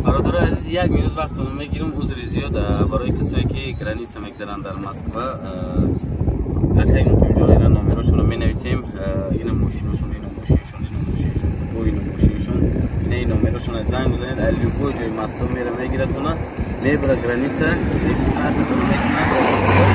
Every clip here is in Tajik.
Бародарои азиз, як минут вақтонро мегирам, узри зиёд барои касое ки граница мегзаранд дар Москва. Акай Муқимҷон, ина номерошонро менависем, ина мошиношон, ина мошиншон, ина мошиншон, бо ина мошиншон, ина ин номерошон занг бизанед, аз любой ҷои Москва мера мегиратона, мебара граница, регистрация мекунад,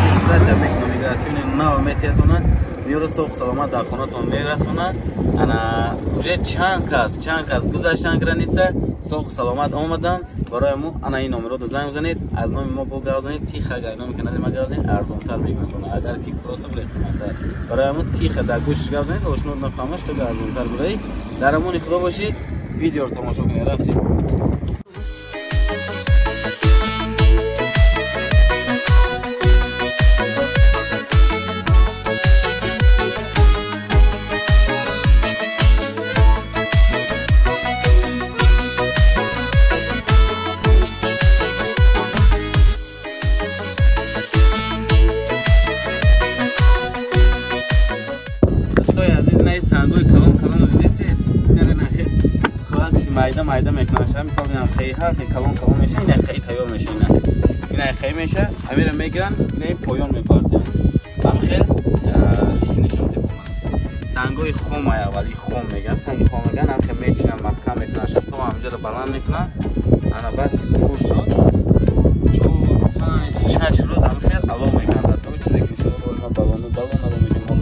регистрация мекунад, миграциони нав метиятона, меёра соғ саломат дар хонатон мерасона. Ана уже чанд кас гузаштан граница, соғ саломат омадан. Барои мо ана ин номеро занг бизанед, аз номи мо бо гап занед, тиха агар номи канали ма гап занед, арзонтар мегирад, агар ки просто билет қиматтар. Барои мо тиха дар гӯшш гап занед, ошно нафаҳмаш, то арзонтар бурай. Дар амони Худо бошед, видеоро тамошо кунед. Рафтем. Майда майда мекунанд, мисол инам хей ҳар хей калон калон меша, ина хей тайёр меша, ина хей меша, ҳамира мегиранд, ина поён мепартиянд. Ҳам хел исинашон тепоманд. Сангои хом ай аввали хом меган, санги хом меган, ҳам хел мечинанд, маҳкам мекунанд, то ҳамҷоро баланд мекунанд. Ана баъд пур шуд, 4, 5, 6 рӯз ҳам хел алов мекунанд. То чизе ки нишон дод, балону балон алов мекунанд, мо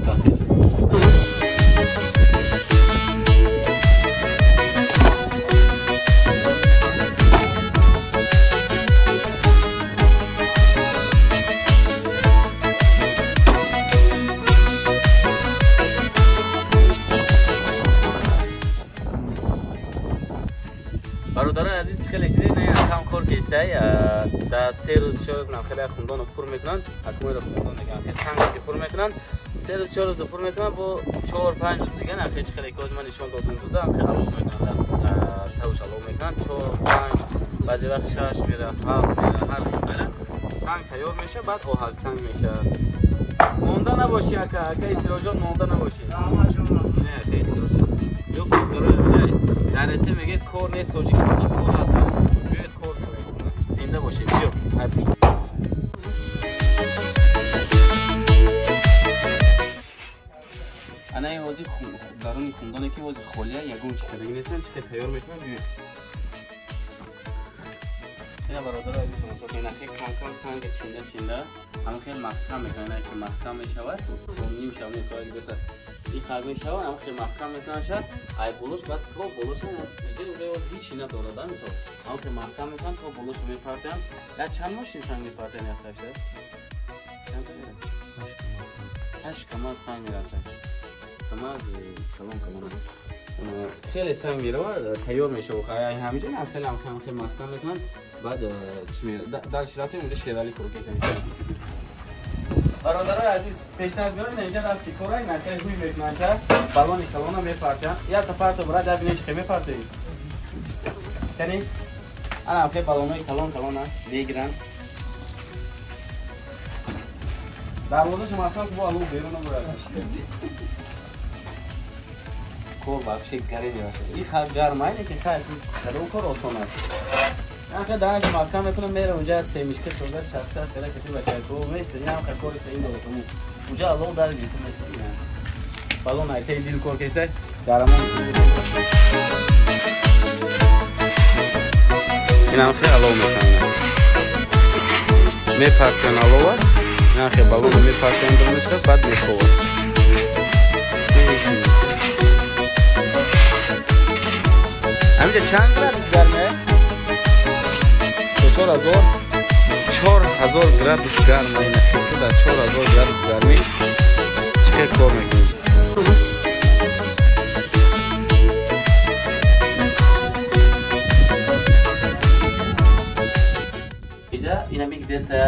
бародарои азиз, хеле дидед, не кам кор кестай, дар 3 рӯз 4 рӯз нам хеле хундонро пур мекунанд, акмоиро хундон мегӯянд, хеле санг ки пур мекунанд, 3 рӯз 4 рӯз пур мекунанд, бо 4-5 рӯз дига нам хеле хеле ки ман нишон додам буда, хеле алов мекунанд, тавш алов мекунанд, 4, 5, баъзе вақт 6 мера, 7 мера, ҳар хел мера, санг тайёр меша, баъд оҳал санг меша. Монда набошӣ ака, ака Исроҷон, монда набошӣ. Не, ака Исроҷон. Ё бародарои дар Россия мегӯяд кор нест, Тоҷикистон кор ҳаст, биёед кор кунед, зинда бошед. Биё ана ин ҳозир даруни хундоне ки ҳозир холия, ягон чи кардагӣ нестанд, чи хел тайёр мекунанд, биёед. Ина бародаро азиз тамошо кунед, ина хел кам-кам санга чинда чинда ҳам хел маҳкам мекунанд, ина ки маҳкам мешавад, ним шаб мекунад, беса и хаг мешавад, ҳам хел маҳкам мекунанд шад, ай болош баъд то болош иҷа уже ҳеч надорад, мисол ҳам хел маҳкам мекунанд, то болош мепартиянд. Я чанд мошин санг мепартиянд якташа? Чанд мера? 8 камаз санг меравад. Камаз калон калон. Хеле санг меравад, тайёр мешавад. Ҳамиҷа ҳам хеле ҳам хел маҳкам мекунанд. Баъд дар рафтем унҷа Шерали кор кардем. Бародарои азиз, пештар биёред, инҷа рафти кора, ин акай ҳуй мекунанд, балони калона мепартиянд. Як та парто брат, як бинед чӣ хел мепартоед. Кани? Ана ҳам хел балонои калон калона мегиранд. Дарвозаша маҳкам бо алов берун набурад. Кор вообще гаре мебошад. И хар гарм ай, лекин хайр, кадом кор осон аст. Анхе данаш маҳкам мекунам, мера унҷа семишка шуда, чақ-чақ кара кати бачако места, ин ҳам кори таин дорад. Унҷа алов дар гирифта места. Балон айтаи дил кор кеса, дарамон. Ин ҳам хел алов мекунанд. Мепартиянд алова, ин ҳам хел балонро мепартиянд дурмеша, баъд меховад. Ҳамиҷа чанд градус гарме? 4000 градус гарм, ина хел дар 4000 градус гармӣ чӣ хел кор мекунем. Иҷа инами где-то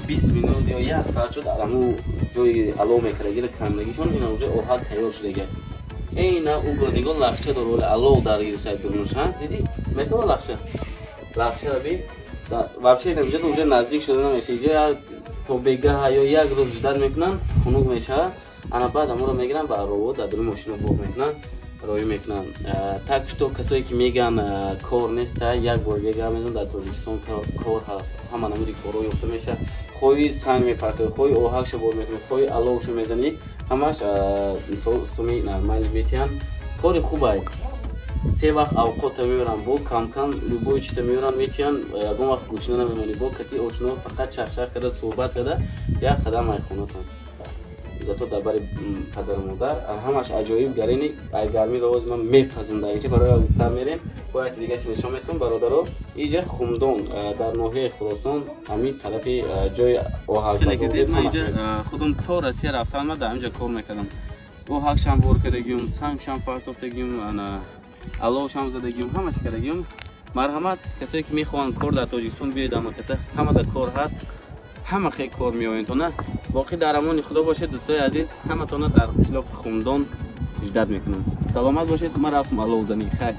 20 минут ё як соат шуд, аламу ҷои алов мекардагиро кандагишон, ина уже оҳал тайёр шудага. Ина уго нигоҳ лахча дор, вале алов дар гирифта дурнуша, дидӣ? Метавон лахча? Лахчаро би вообще инҷа уже наздик шуда намеша. Иҷа то бегаҳ ё як рӯз ждат мекунанд, хунук мешавад. Ана баъд аморо мегиранд ба арово дар дуруни мошина бор мекунанд. Роӣ мекунанд. Так что касое ки мегӯянд, кор неста, як бор дига мезанам, дар Тоҷикистон кор ҳаст, ҳама намуди корҳо ёфта мешавад. Хоҳи санг мепартоӣ, хоҳи оҳакша бор мекунӣ, хоҳи аловшо мезанӣ, ҳамаш, мисол, суми нормалӣ метиҳанд. Кори хубай, се вақт авқота меоранд, бо камкам любой чита меоранд, метиҳанд. Ягон вақт гӯшна намемонӣ, бо кати ошно фақат чахчах карда, суҳбат карда, як қадам айхонатон, зато дар бари падару модар ҳамаш аҷоиб. Гарини ай гарми роз ман мепазм. Дар инҷа барои азизтар мерем, бо яке дигаша нишон метавон, бародаро. Иҷа Хумдон, дар ноҳияи Хуросон, ҳамин тарафи ҷои оҳакбазор. Худум то Россия рафтан ма дар ҳаминҷа кор мекардам, оҳакшам бор кардагиюм, сангшам партофтагиюм, аловшам задагиюм, ҳамаш кардагиюм. Марҳамат, касое ки мехоҳанд кор дар Тоҷикистон, биёед, ама каса ҳама дар кор ҳаст, ҳама хел кор меоентона. Боқӣ дар амони Худо бошед, дӯстои азиз. Ҳаматона дар қишлоқи Хумдон ждать мекунам. Саломат бошед. Ман рафтам аловзанӣ, хайр.